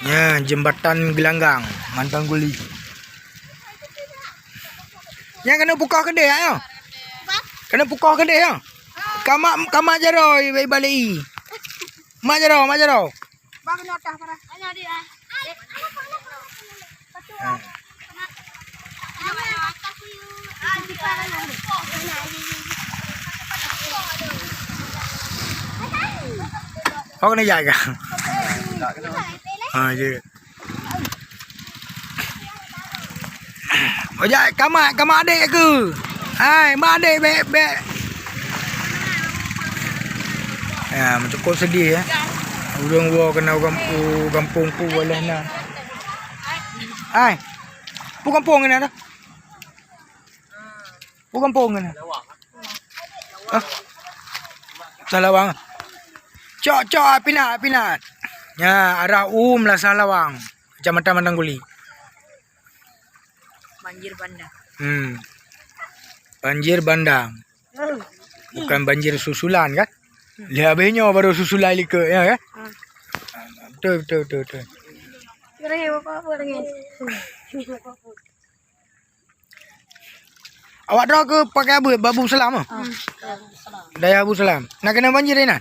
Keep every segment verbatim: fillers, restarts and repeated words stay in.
Ya, jembatan Gelanggang, Mantong Guli. Nyan keuneuk pukoh keudeh, ya? Keuneuk pukoh keudeh, ya? Kamak, kamak jaroe, ibalek i. Mak jaroe, mak jaroe. Awak kena jaga. Ha, je. Ojak kamak, kamak adek aku. Hai, mak adek bek, bek. Ya, cukup sedih ya. Ureueng woe keunoe u gampông, u gampông ku waleh na. Hai. Peue gampông keunoe dah? Peue gampông keunoe? Hah? Salawang. Cok, cok, pinat, pinat. Ya, arah u Meulasan Lawang, Kecamatan Mantong Guli. Banjir bandang. Hmm. Banjir bandang. Bukan banjir susulan kan? Lheueh abéh nyoe baru susulan likot, ya kan? Ah. Betul, betul, betul, betul. Awak droe keu pakai abeuet bak Abu Salam ah? Ah. Dayah Abu Salam. Na keunong banjir inan?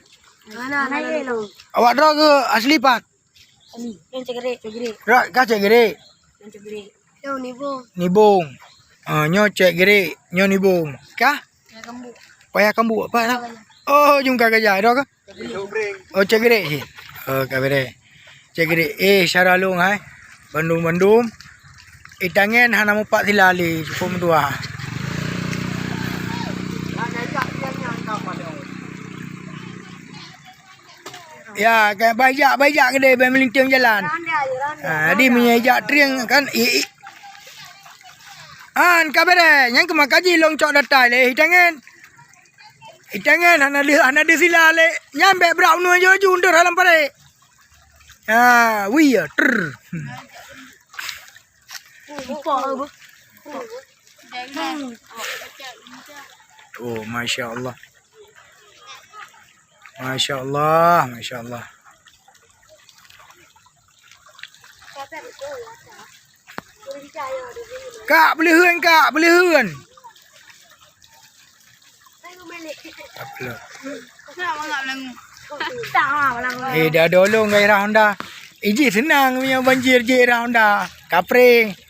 Awak droe keu asli pat? Asli. Nyang Cek Gerek. Cek Gerek. Rot ka Cek Gerek? Nyang Cek Gerek. Nyoe Nibong. Nibong. Ah, nyoe Cek Gerek, nyoe Nibong. Kah? Paya Kambuk. Paya Kambuk apa lah? Oh, jungka gajah. Ada ke? Oh, Cek Gerek cit. Oh, ka bereh. Cek Gerek. Eh, syara lôn hai. Bandum-bandum. Itangen hana mupat sila lé, cukup meutuah. Ya, ka baijak, baijak keudeh, bai meulinteng jalan. Ha, jadi meunyoe jak trieng kan, i, i. An, ka bereh, nyan keumah kaji lôn cok datai lé, itangen. Itangen hana deuh, hana deuh sila lé. Nyan bèk brat uneuen laju-laju undur halam parek. Ha, wi ya, trr. Oh, masya Allah. Masya Allah, masya Allah. Kak, peuleuheuen, Kak, peuleuheuen. Eh, dah dolong gairah Honda. Eh, jih seunang meunyoe banjir jih gairah Honda. Kapreh.